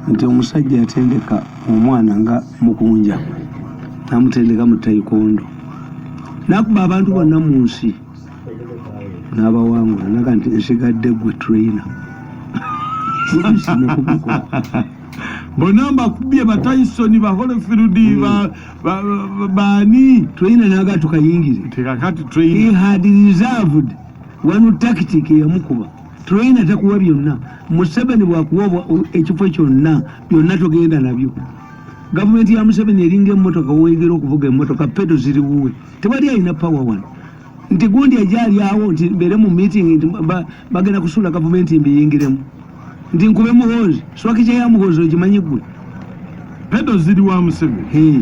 Nti omusajja yatendeka omwana nga mukunja, namutendeka mu taekwondo, nakuba abantu bonna mu nsi n'abawangula, naga nti nsigadde gwe trainer. Nakubikola. Bonna mbakubye, ba Tyson, ba Holyfield, baani. Trainer naga tukayingire. Tekakati He trainer had reserved one tactic eyamukuba. Trainer takuwa byonna. Museveni bwakuwa ekifo kyonna, byonna togenda nabyo. Gavumenti ya Museveni eringa emmotoka, weyigera okuvuga emmotoka, pedal ziri wuwe. Tewali alina power wano nti gundi agyali awo nti mbeere mu meeting nti bagenda kusuula gavumenti mbiyingiremu, nti nkube Muhoozi. Swakikya ya Muhoozi ogimanyi gwe? Pedal ziri wa Museveni. Hey,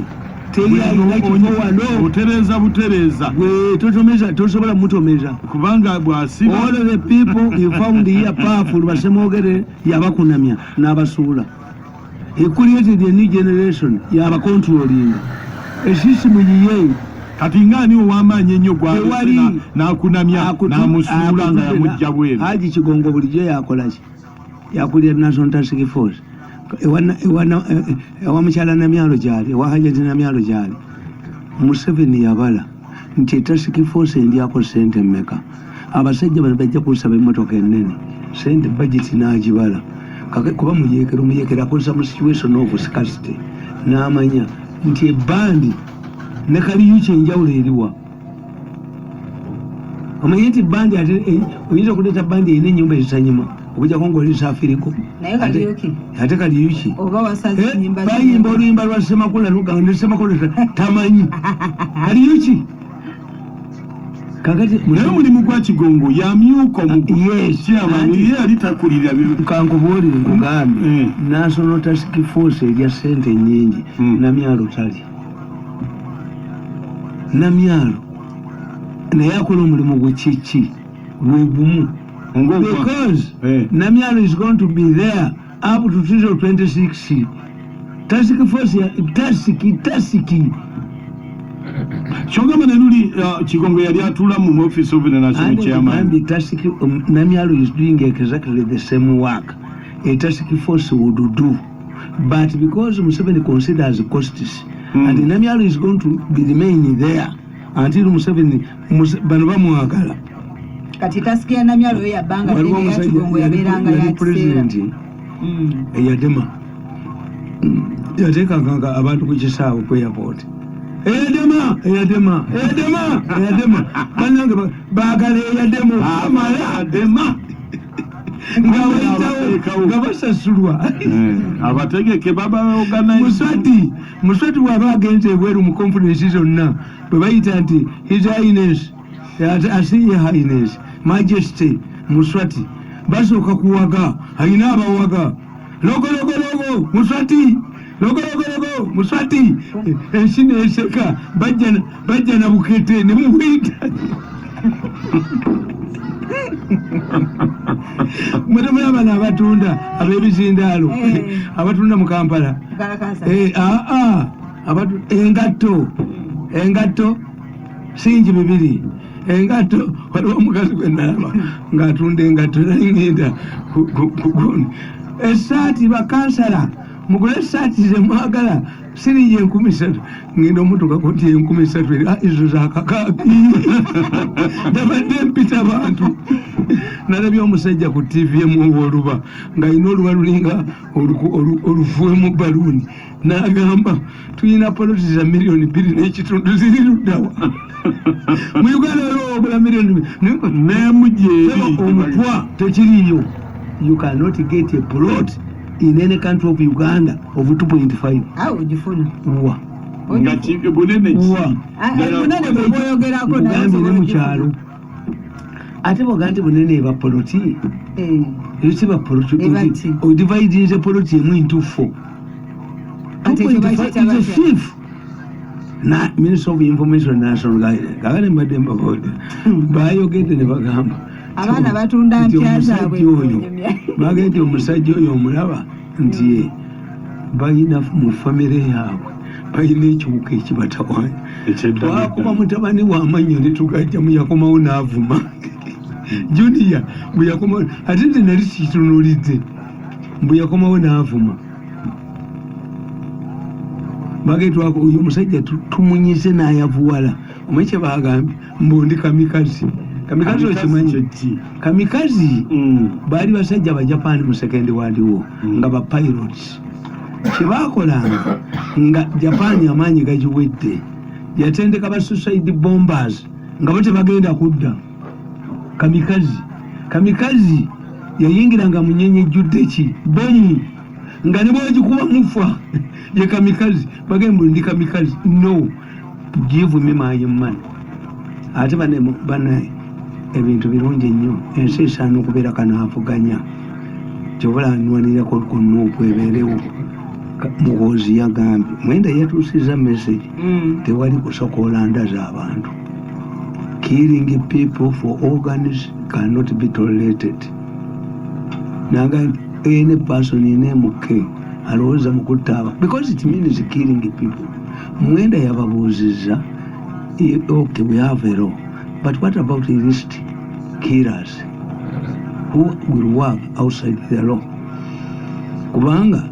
teri alina kifo wano. Otereeza butereeza. Gwe totomeza, tosobola mutomeza. Kubanga bw'asiba All of the people you found here powerful, basemogere yabakunamya n'abasuula. He created a new generation yabacontrollinga esisimu yiye. Kati ngaani ow'amaanyi ennyo Tewali. gwalese n'akunamya n'amusuula nga yamujja bweru? Haji Kigongo bulijjo yakolaki? Yakulira National Task Force. Ewa mukyala Namyalo gyali, ewa Hajati Namyalo gyali. Museveni yabala nti task force endyako sente mmeka, abasajja bano bajja kunsaba emmotoka ennene, sente budget n'agibala. Kuba muyekera omuyekera akozesa mu situation of scarcity, n'amanya nti ebandi ne Kaliyuki enjawulo eriwa. Omanye nti bandi ate oyinza okuleeta bandi erina ennyumba ezitanyuma okujjako ngaoli saafiriko. Naye Kaliyuki. Ate Kaliyuki Oba wasaze ennyimba. Bayimba oluyimba lwa Semakula lugamba ne Semakula tamanyi Kaliyuki. Kakati Naye omulimu gwa Kigongo yamyuka. Yes. Chairman ye yali takulira Kankubuulire, nkugambe. National Task Force erya sente nyingi. Namyalo tali Namyalo, naye akola omulimu gwe kiki? Gwe gumu. Because Namyalo is going to be there up to 2026. Task force task task. Kyogamba ne luli Kigongo yali atuula mu office of the national And chairman. the task, Namyalo is doing exactly the same work a task force would do, but because Museveni considers costs and Namyalo is going to be remaining there until Museveni bano bamwagala. Kati task ya Namyalo yo yabbanga Waliwo ddene, ya omusajja Kigongo yabeeranga yali ya kiseera. president eyadema, yateekanga abantu ku kisaawe ku airport, eyadema, eyadema, eyadema, eyadema. Bannange, baagala eyadema okumala Adema nga bayitawo nga basasulwa. Abategeke baba organize. Muswati, Muswati bw'aba agenze ebweru mu conference zonna, bwe bayita nti His Highness, asiye Highness Majesty Muswati, basooka kuwaga, ayina abawaga logologologo Muswati, logologologo Muswati, ensi neseka, bajja na bukete ne mubuyita. Mwe temulaba n'abatunda ab'ebizindaalo abatunda mu Kampala? Galakasa. Eh, aa engatto, engatto singi bibiri, engatto. Waliwo omukazi gwe nalaba ng'atunda engatto, nali ngenda ku gundi. Essaati, bakansala mugule essaati zemwagala, siringi 3000. Ngenda omutukako nti 3000 eri, "Ah, ezo zakakaaki." Nabadde mpita bantu, nalabye omusajja ku TV emu ow'oluba ng'alina oluba lulinga olufuwemu baluuni, n'agamba tulina poloti za miliyoni 2.5, ziri luddawa mu Uganda? Waliwo ogula miliyoni Nemu gyeri. Omutwa tekiriyo. You cannot get a plot in any country of Uganda of 2.5. Awo ogifuna. Wa? Nga bunene ki? Wa? Ah, eh, bunene bwe bwoyogerako naye Nkugambye ne osobola mu kyalo. Ate bwoga nti bunene eba poloti, eyo siba poloti. Eba ki? Odividinze poloti emu into four. Ate ekyo 2.5 bakiyita is a batya? fifth. Na Minister of Information, National Guidance, kakati mbadde mbabodde, bayogedde ne bagamba Abaana batunda nti mpya omusajja zaabwe oyo onyumya. bagambye nti omusajja oyo omulaba nti ye balina mu famire yaabwe balina ekiwuka ekibatawaanya. Ekyedda. Twakuba mutabani w'amannyo ne tugajjamu, yakomawo n'avuma Junior. Bwe yakomawo, ate nze nali kitunuulidde, bwe yakomawo n'avuma. Bagetwako oyo omusajja tumunyize n'ayavuwala. Omanyi kye bagambye? Mbu ndi kamikaze. Kamikaze okimanyi? Kyeki? Kamikaze baali basajja ba Japan mu Second World War nga ba pilots. Kyebakolanga nga Japan amaanyi gagiwedde, yatendeka ba suicide bombers nga bo tebagenda kudda. Kamikaze, kamikaze yayingiranga mu nnyonyi ejjudde ki bomu, nga ne bwogikuba mufa. Ye kamikaze. Bagamba ndi kamikaze. No, give me my money. Ate bane bane ebintu birungi nnyo. Ensi esaana okubeera kanaavuganya. Kyobula nwanirako ku NUP ebeerewo. Muhoozi yagambye Mwenda yatuusiza message. Tewali kusokoola nda z'abantu. Killing people for organs cannot be tolerated. Naga any person in MK alowooza mu kutta aba, because it means killing people. Mwenda yababuuzizza, okay, we have a law, but what about illicit killers who will work outside the law? Kubanga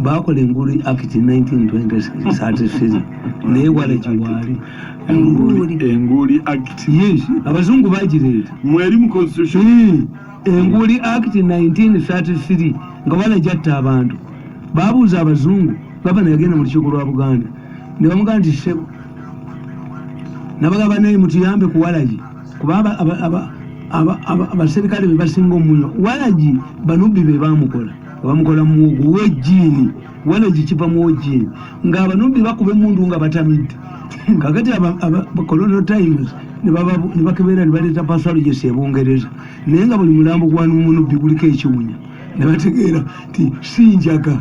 bakola Enguli Act 1933, naye wala kiwaali. Enguli. Enguli Act. Yes, abazungu bagireeta. Mweri mu constitution. Enguli Act 1933, nga balajjatta abantu. Babuuza abazungu. Gavana yagenda mu lukiiko lwa Buganda ne bamugamba nti, "Ssebo," nabagamba, "naye mutuyambe ku walagi, kuba abaserikale be basinga omunywa walagi. Banubbi be bamukola, bamukola muwogo wejiini. Walagi kiva muwojiini, ng'abanubbi bakuba emundu nga batamidde." Kakati colonial times ne bakebera ne baleeta pathologist e Bungereza, naye nga buli mulambo gwa munubbi guliko ekiwunya, ne bategeera nti si njaga,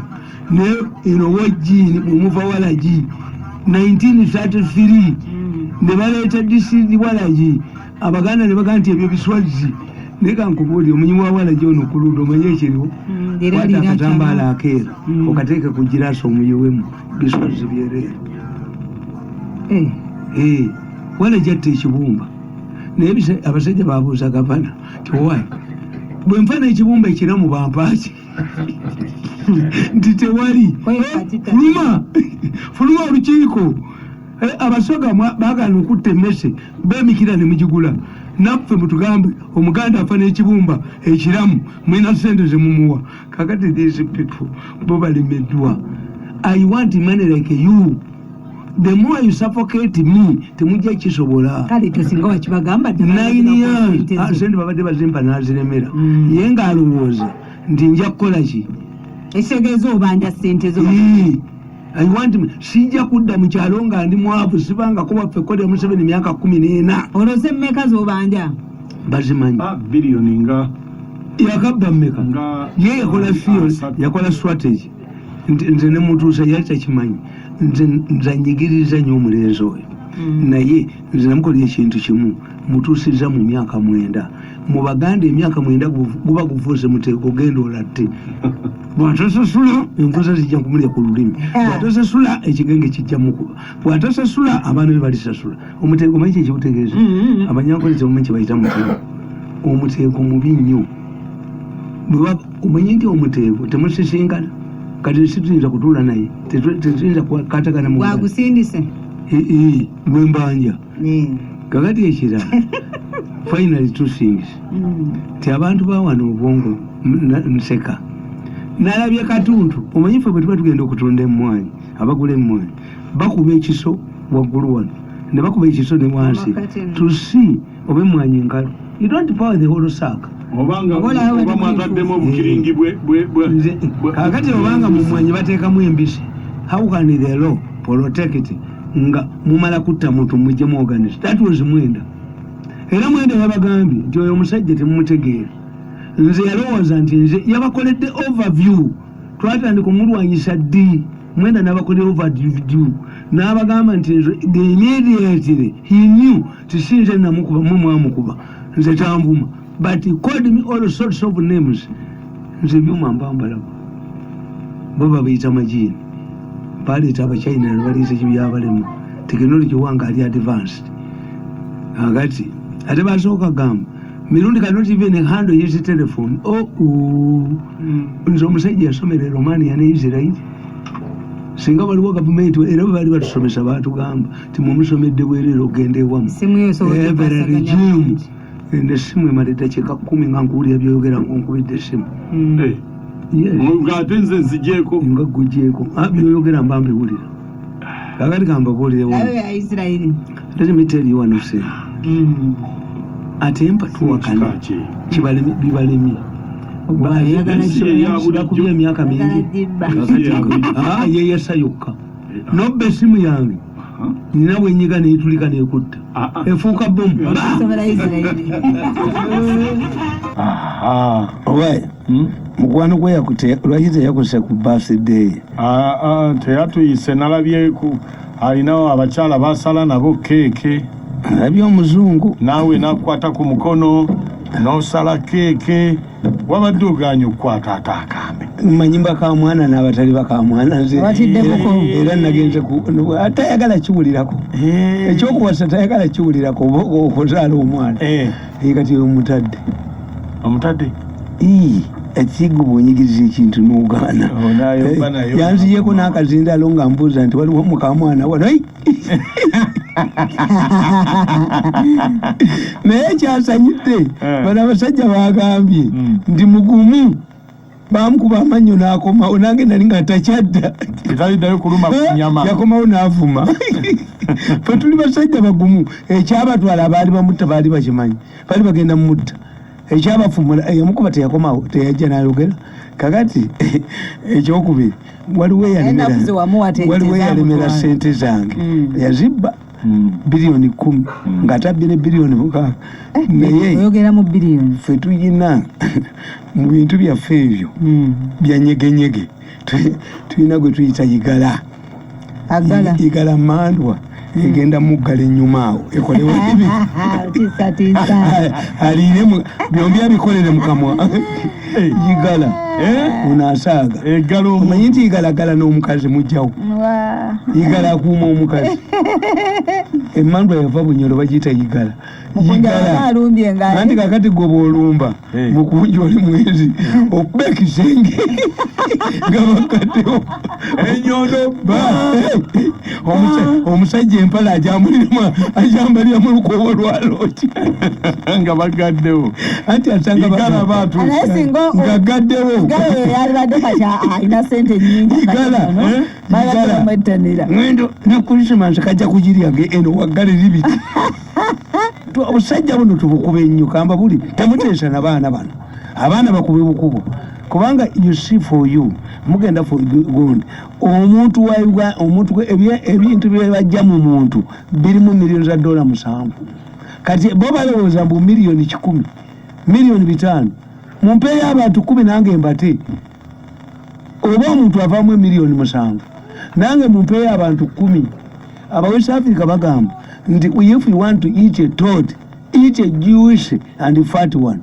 naye eno wajiini mwemuva walagi. 1933 ne baleeta distilled walagi. Abaganda ne bagamba nti ebyo biswazi. Naye kankubuulire, omunyi wa walagi ono ku ludda, omanye ekiriwo? Era kwata lira akatambaala akeera, okateeke ku giraasi, omuyiwemu biswazi byereere. Eh, walagi atta ekibumba. Naye abasajja babuuza gavana ti, "Owaayi, bwe nfa n'ekibumba ekiramu bampaaki?" Nti tewali. Fuluma, fuluma olukiiko. Abasoga baagaana okutta emmese, bemikira ne mugigula. Naffe mutugambe, omuganda afa n'ekibumba ekiramu, mulina sente zemumuwa. Kakati these people bo balemeddwa. I want money like you. The more you suffocate me, temujja kisobola. Kale ekyo singa wakibagamba dda. 9 years. Sente zo. Sente babadde bazimpa naziremera. Ye ng'alowooza nti nja kukola ki? Ekitegeeza obanja sente zo. I want me. Sijja kudda mu kyalo nga ndi mwavu. Sibangako baffe kolera Museveni emyaka 14. Olwo emmeka z'obanja? Bazimanyi. Ah, biliyoni nga Yakabba mmeka? Nga Ye yakola theory, asatu. yakola strategy nti nze nemutuusa yali takimanyi. Nze anyigiriza nnyo omulenzi oyo. Naye nze namukolera ekintu kimu, mutuusiza mu myaka 9. Mu Baganda emyaka 9 guba gufuuse muteeko, genda olatte. Bw'atasasula, enfuusa zijja kumulya ku lulimi. Bw'atasasula, ekigenge kijja mukuba. Bw'atasasula, abaana be balisasula. Omuteeko manyi kyekikutegeeza? Abanyankole tebamanyi kyebayita muteeko. Omuteeko mubi nnyo. Omanyi nti omuteeko temusisinkana. Kati situyinza kutuula naye, tetuyinza kukwatagana mu ngalo. Gwagusindise. Eh, gwembanja. Kakati ekirala, finally, two things. Nti abantu bawano obwongo nseka nalabye katuntu. Omanyi ffe bwe tuba tugenda okutunda emmwanyi, abagula emmwanyi bakuba ekiso waggulu wano, ne bakuba ekiso ne wansi Amakati no. to see oba emmwanyi nkalu. You don't pour the whole sack. Obanga Oba olaba oba mwataddemu obukiringi Kakati obanga mu mmwanyi bateekamu embisi, how can the law protect nga mumala kutta muntu mujjemu organs? That was Mwenda. Era Mwenda yabagambye nti oyo omusajja temumutegeera. Nze yalowooza nti nze yabakoledde overview. Twatandika omulwanyisa ddi? Mwenda n'abakolera overview, n'abagamba nti nze immediately he knew ti si nze namukuba, mwe mwamukuba. Nze tanvuma, but he called me all sorts of names. Nze ebyuma mbambalaba, bo babiyita majiini. Baleeta Abachina ne baleeta kibyabalema. Tekinologi wange ali advanced. Akati ate basooka gamba Mirundi cannot even handle his telephone. Oh, oh. Nze omusajja yasomera e Romania ne Israel. Singa waliwo gavumenti, era bwe baali batusomesa batugamba ti mumusomedde bwereere ogenda ewamu. Essimu yo osobola Every okukwasaganya regime. bulungi. Eno essimu emala eddakiika 10 nga nkuwulira byoyogera ngaonkubidde essimu. Eh, Yes. ng'ate nze nzigyeko. Nga gugyeko. Ah, byoyogera mba mbiwulira. Kakati kambabuulire Nayo wano. ya Isirayiri. Let me tell you one thing. Ate mpa tuwakana. Kika ki? Bibalemye. Ayagala Ensi eya bulijjo. Bakubye emyaka Ayagala mingi. dibba. Ensi eya bulijjo. Ah, yeyasa yokka. Nobba essimu yange. Nina bwenyiga neyitulika nekutta. Ah, ah. Efuuka bomu. Sobola Isirayiri. Aha. Oba mukwano gwe lwaki teyakuse ku birthday? Ah, ah, teyatuyise. Nalabye ku alinawo abakyala basala nabo keeke. Alabye omuzungu. Naawe nakukwata ku mukono n'osala keeke, wabadde oganye okukwata ate akambe. Mmanyi bakamwana n'abatali bakamwana nze. Watiddeko. Era nagenze tayagala kiwulirako ekyokuwasa, tayagala kiwulirako oba okuzaala omwana. Eh, Eh, kati omutadde. Omutadde. Ii, ekigo bwonyigiriza ekintu n'ogaana. Oh, n'ayomba nayo. Eh, yanziyeko n'akazindalo nga mbuuza nti waliwo mukamwana wano. Ei! Naye kyasanyudde, Eh. bano abasajja bagambye nti mugumu, bamukuba amannyo n'akomawo, nange nali nga takyadda. Tetaliddayo kuluma ku nyama. Yakomawo n'avuma. Fe tuli basajja bagumu. Ekyabatwala abaali bamutta baali bakimanyi, baali bagenda mumutta. Ekyabafumula eyamukuba teyakomawo, teyajja n'ayogera. Kakati ekyokubiri, waliwo Ennaku ze wamuwa waliwo eyalemera tezamutwala. sente zange. Yazibba 10 biliyoni ng'atabbye ne 6 biliyoni naye Oyogera mu biliyoni. ffe tuyina mu bintu byaffe ebyo bya nyegenyege, tulina gwe tuyita igala. Agala. Igala mandwa egenda muggala ennyuma awo ekolewo ebi. Tiisa tiisa. Aliire byombi abikolere mu kamwa. Igala Eh? ono asaaga. Eggala omu. Omanyi nti igalagala n'omukazi mujjawo. Igala akuuma omukazi. Emandwa yava Bunyolo, bagiyita igala. Mukunja Igala. waba alumbye nga Anti kakati gwe bwolumba Eh. mukunja oli mwezi okuba ekisenge nga bakaddewo Enyondo. Omusajja empala ajambalira mu lukobo lwa looki. Nga bagaddewo. Anti asanga Igala baatuuse. Naye singa nga gaddewo. Igala oyo yalibadde kati alina sente nyingi. Igala, eh? Balabadde Igala. bamwettanira. Ngendo ne Krisimansi kajja kugirya eno waggale libiti. Obusajja buno tubukuba ennyo. Kamba buli temuteesa na baana bano, abaana bakube bukubo, kubanga you see, for you mugenda for gundi omuntu wa omuntu ebintu byebajja mu muntu birimu miliyoni za dola 7. Kati bo balowooza mbu 100 miliyoni, 5 miliyoni, mumpeeyo abantu 10 nange mbate. Oba omuntu avaamu 7 miliyoni, nange mumpeeyo abantu 10. Aba West Africa bagamba nti if you want to eat a toad, eat a juicy and fat one.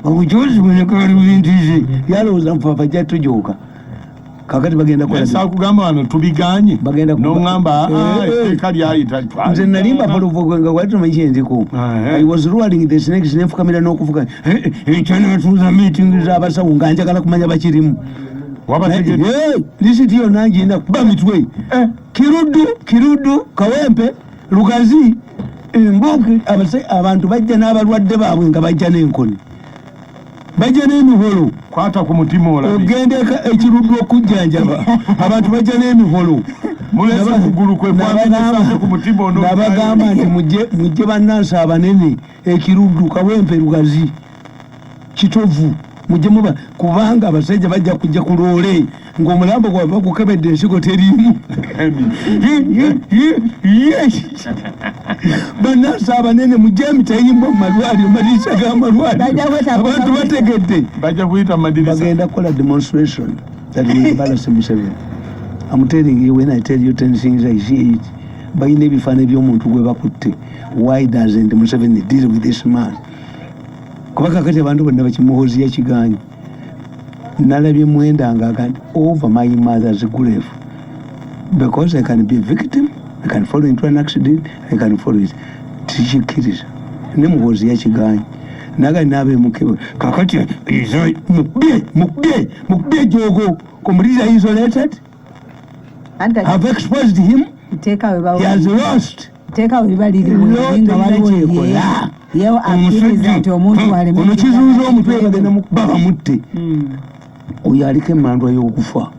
Obujuzi bwenekalintizi yalowooza nfafa jja tujoka. Kakati bagenda kukola Sakugamba wano tubiganye. Bagenda Noŋŋamba Eh, eh. etteeka lyayita. Nze nalimba poluvuga wali tomanyi kyenziko. Ah, eh. I was ruling the snakes, nenfukamira n'okuvuga ekyana. Tuuza meeting z'abasawo nga njagala kumanya bakirimu. Wabategedde. Lisiti yonna ngirina kuba mitwe. Eh. Kiruddu, Kiruddu, Kawempe, Lugazi, embuki. Abantu bajja n'abalwadde baabwe nga bajja n'enkoni, bajja n'emiholo. Kwata ku mutima olabe. Ogenda ekiruddu okujjanjaba abantu bajja n'emiholo. Mulese okugulu kwe kwamenyesa ku mutima ono. Nabagamba nti mujje bannansi abanene ekiruddu, Kawempe, Lugazi, Kitovu, mujje muba, kubanga abasajja bajja kujja ku loole ng'omulambo gwabwe bagukebedde ensigo teriimu. Bannansi abanene mujje emitayimbwa mu malwaliro, madirisa g'amalwaliro. Bajja kwetaaga Abantu bategedde. Bajja kuyita mu madirisa. Bagenda kukola demonstration that will embarrass Museveni. I'm telling you, when I tell you 10 things, I see it. Balina ebifaananyi by'omuntu gwe bakutte. Why doesn't Museveni deal with this man? Kuba kakati abantu bonna bakimuhoozi yakigaanyi. Nalabye Mwenda nga nti over my mother's grave, because I can be a victim, I can fall into an accident, I can follow it. Tikikkiriza ne Muhoozi yakigaanyi naga nabemukewe. Kakati mukubye, mukubye, mukubye jogo kumuliza isolated. Anti Have exposed him. Teeka we He has lost. Teeka we liba liri Lo nga waliwo terina kyekola. ye akkiriza nti omuntu aleme Ono kizunza omutwe, bagenda mukuba bamutte. Oyo aliko emandwa y'okufa.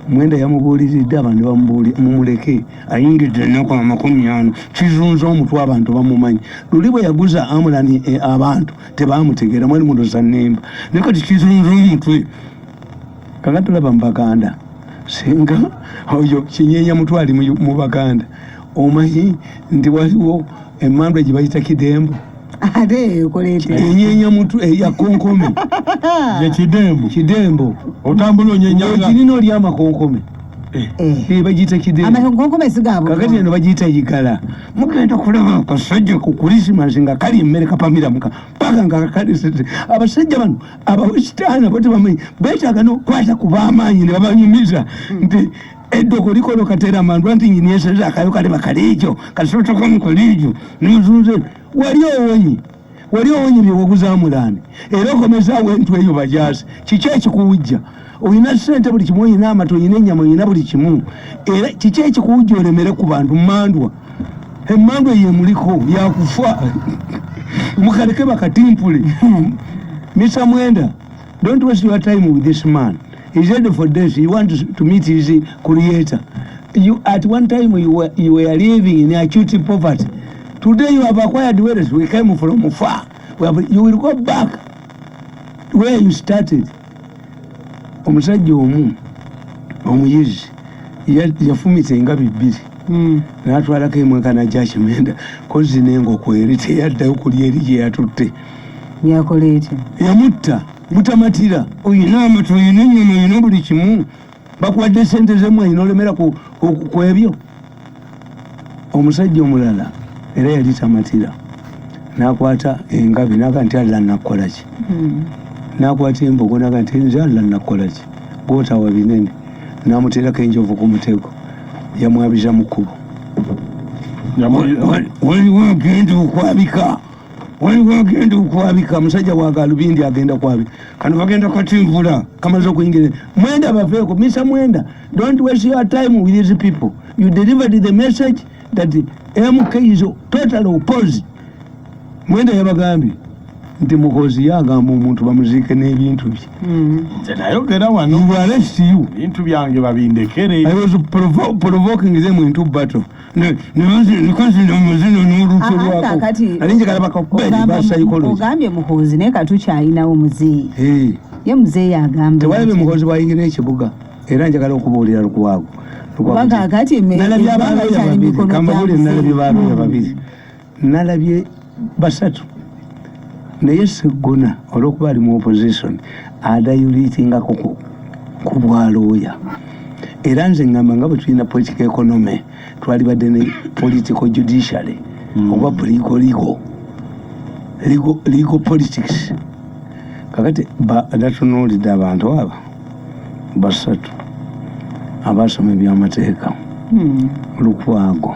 Mwenda yamubuuliridde, abantu mumuleke ayingidde ennaku 50. Kizunza omutwe, abantu bamumanyi. Luli bwe yaguza Amulani, abantu tebamutegeera, mwali muloza nemba, naye kati kizunza omutwe. Kakati tulaba mu Baganda, singa oyo kinyenya mutwali mu Baganda, omanyi nti waliwo emandwa gye bayita kidembo. Ate ekola etya? Enyenya mutwe eyakonkome. Ye kidembo? Kidembo. Otambula onyenyanga. Ekirina oli amakonkome. Eh. Bagiyita kidembo. Amakonkome si ga Kakati eno bagiyita yigala. Mugenda kulaba akasajja ku Krisimansi nga kali emmere kapamira muka paka nga kakalisese. Abasajja bano abawesitaana bo tebamanyi, beetaaga nokukwata ku b'amaanyi ne babanyumiza nti eddogo likono kateera mandu nti nyini yeseze akayo kaleba kaliijo kasootokamu kaliijo nozunze. Wali owonyi, wali owonyi byewaguzaamulaani, era okomezaawo entu eyo bajaasi. Kiki ekikuwujja? Olina sente, buli kimu, olina amata, olina ennyama, olina buli kimu, era kiki ekikuwujja olemere ku bantu? Mandwa, emandwa eyo emuliko yakufa. Mukaleke bakatimpule. Mr Mwenda, don't waste your time with this man. He's ready for death. He wants to meet his creator. You, at one time you were living in acute poverty. Today you have acquired wealth. We came from far. You will go back where you started. Omusajja omu omuyizi yafumita engabi bbiri, n'atwalako emweka najjakimenda kozi n'engoko eri teyaddayo kulya eri gye yatutte. Yakola etya? Yamutta mutamatira. Oyina amata, oyina ennyama, oyina buli kimu, bakuwadde sente zemwanyi nolemera ku ebyo. Omusajja omulala era yali tamatira, nakwata engabi naga nti, "Alla nakukolaki?" Nakwata embogo naga nti, "Nze alla nakukolaki gwotawa binene?" Namuterako enjovu ku mutego, yamwabiza mu kkubo. Waliwo agenda okwabika, waliwo agenda okwabika, musajja wa galubindi agenda kwabika. Kano bagenda katinvula kamaze okuyingira. Mwenda baveeko. Mr Mwenda, don't waste your time with these people. You delivered the message that MK is totally opposed. Mwenda yabagambye nti Mukozi yagamba omuntu bamuziike n'ebintu bye. Nze nayogera wano. You arrest you. Ebintu byange babindekere. I was provoking them into battle. Nikozina amazina n'olutu Ah, lwako. kakati Nali njagala bakakubeni ba psychology. Ogambye Muhoozi, naye katukyalinawo muzeeyi. Ye muzeeyi agamba Tewalabye Muhoozi bwayingira ekibuga? Era njagala okubuulira Lukwago. Kuba kaakati Nalabye ebbanga abalooya likyali babiri. mikono gya Kambabuulire, muzeeyi. nalabye balooya babiri, nalabye basatu, naye Seggona olwokuba ali mu opposition adilutingako ku bwalooya. Era nze ngamba nga bwe tulina political economy, twalibadde ne political judiciary oba political legal politics. Kakati natunuulidde abantu abo basatu abasoma ebyamateeka. Lukwago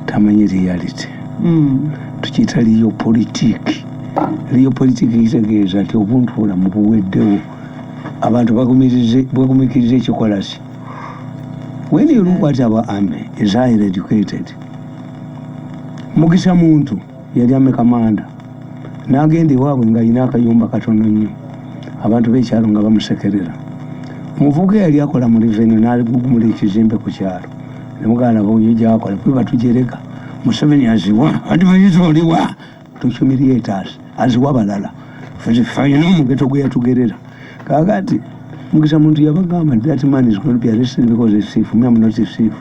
tamanyi reality. Tukiyita real politic. Real politic kitegeeza nti obuntu bulamu buweddewo, abantu bagumikiriza ekikolasi. When you look at our army is highly educated. Mugisa Muntu yali army commander, n'agenda ewaabwe ng'alina akayumba katono nnyo, abantu b'ekyalo nga bamusekerera. Omuvubuka yali akola mu revenue n'agugumula ekizimbe ku kyalo, nemuganda oyo gyakola kwe batujerega. Museveni aziwa advice, oliwa tuhumiliate us, aziwa balala, fayina omugeto gwe yatugerera. Kakati Mugisa Muntu yabagamba, "That man is going to be arrested because he's thief. Me, I'm not a thief."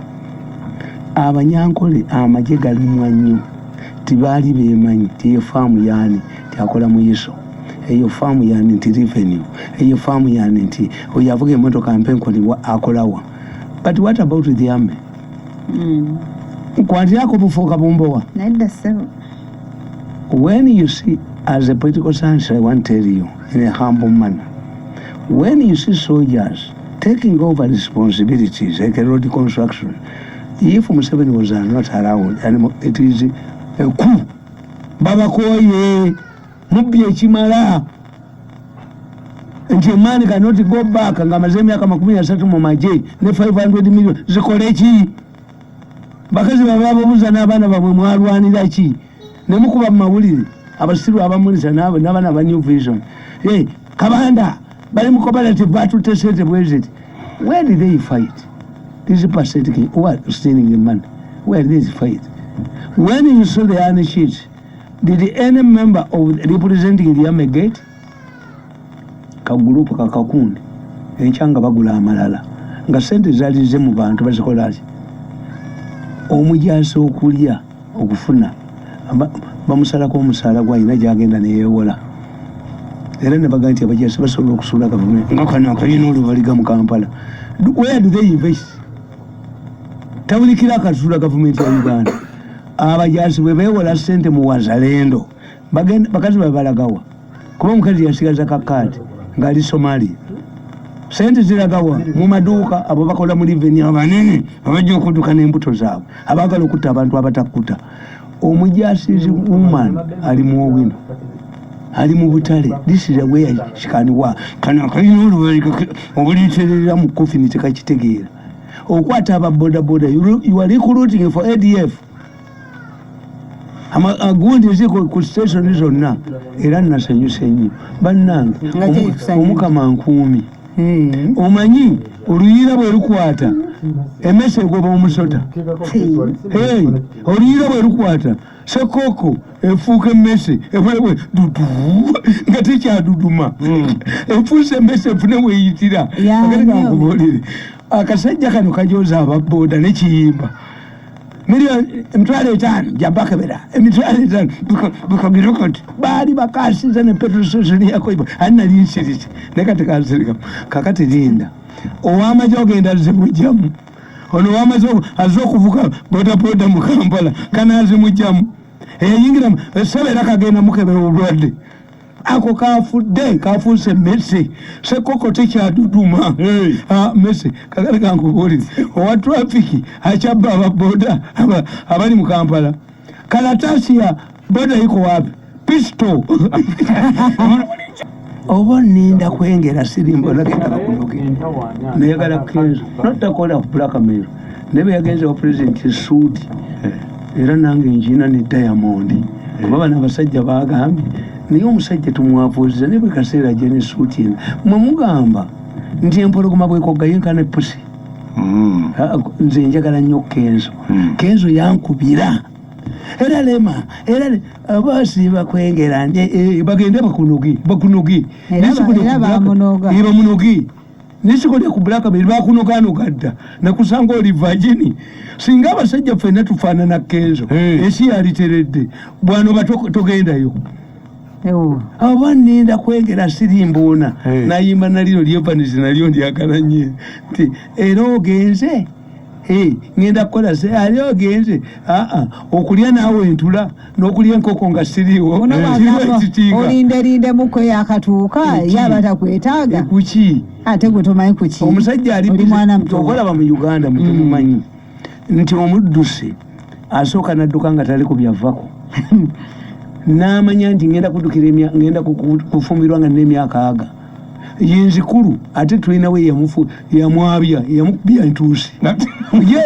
Abanyankole amagye galumwa nnyo, tibaali bemanyi ti faamu yaani, tiakola muyiso eyo faamu yani, nti revenue eyo faamu yani, nti oyo avuga emotoka mpenkoni akolawa. But what about the army? Nkwantirako bufuuka bumbowa. Nedda ssebo. When you see, as a political scientist, I want to tell you in a humble manner, when you see soldiers taking over responsibilities like a road construction, if Museveni was not around, and it is a coup, babakoye mubbi ekimala. Nti a man cannot go back nga amaze emyaka 30 mu magye ne 500 million zikole ki? Bakazi baba babuuza n'abaana bamwe, mwalwanira ki? Nemukuba mu mawulire abasiru abamunisa n'abaana ba New Vision. Hey, Kabanda bali mu cooperative, batutte sente bweziti. Where did they fight? This percent who are stealing the money, where did they fight? When you saw the army sheet, did any member of representing the army get kagurupu kakakundi? Enkya nga bagula amalala nga sente zalize mu bantu bazikola ki? Omujasi okulya okufuna bamusalako omusaala gwalina gyagenda neyewola, era nebaga nti abajasi basobola okusuula gavumenti nga kano akalina olubaliga mu Kampala. Where do they invest? Tawulikira akasuula gavumenti ya Uganda. Abajasi bwe bewola sente mu Wazalendo, bakazi babalagawa? Kuba omukazi yasigaza kakaati ng'ali Somalia, sente ziragawa? Mu maduuka. Abo bakola mu revenue abanene abajja okudduka n'embuto zaabwe, abaagala okutta abantu abatakuta. Omujasizi woman ali mu Owino, ali mu butale. This is where she can work. Kano akalina olubalika obuliiterera mu kofini tekakitegeera. Okwata aba bodaboda, you are recruiting for ADF. Gundi eziko ku station zonna. Era nasanyuse nnyo, bannange. Nga kyekusanyusa. Omukama nkuumi. Omanyi oluyiira bwe lukwata emmese egoba omusota. Hey, oluyiira bwe lukwata sekoko efuuka emmese ebwebwe dudu nga tekyaduduma, efuuse emmese efune weyitira. Ya, Akati nnyo. Kankubuulire, akasajja kano kajoza ababooda nekiyimba miliyoni 50,000 jabakebera 50,000 bikagira kati baali bakasiza ne petrol station yako ani nali nsirise naye kati kansirika. Kakati linda owamaje ogenda zimugjamu. Ono owamaze aze okuvuga bodaboda mu Kampala kanazimugjamu eyayingira esaba era kagenda mukebera obulwadde. Ako kafudde, kafuuse emmese, sekoko tekyaduduma. Ah, mese. Kakati kankubuulire, owa trafiki akyabba ababoda abali mu Kampala, kalatasi ya boda iko wapi? Pisto oba ninda kwengera sirimba nagenda bakunoge nayagala Kenzo notakola blackmail naye bwe yagenze wa president esuuti era nange njina ne Diamond oba bano abasajja bagambye naye omusajja tumwavuuziza naye bwe kaseera ajja ne suuti eno mwe mugamba nti empologoma bwekogga yenkana epusi. Ah, nze njagala nnyo Kenzo. Kenzo yankubira era lema era abasiiba kwengera nje bagende bakunoge bakunoge. Era Naye sikolya era ku black- bamunoga. Bamunoge nesikolya ku blackmail, bakunoganoga dda nakusanga oli virgin. Singa abasajja ffenna tufaanana Kenzo, ensi yaliteredde bwanoba togendayo. Ewo. Aba ninda kwengera sirimbuuna. Nayimba naliro lyevanisi nalyo ndyagala nnyo nti era ogenze. Ngenda kukola se ali ogenze aa okulya naawe entula n'okulya enkoko nga siriiwo. Ono Siriwo bw'agamba ekitiika. Olinderindemu yakatuuka. Eki? Ye aba takwetaaga. Kuki? Ate gwe tomanyi kuki. Omusajja ali oli mwana muto. Okolaba mu Uganda mutemumanyi nti omuddusi asooka nadduka nga tali ku byavako n'amanya nti ngenda kuddukira ngenda kufumbirwa nga nina emyaka aga yenzikulu ate tulinawe yamwabya yamukubya ntuusi ye.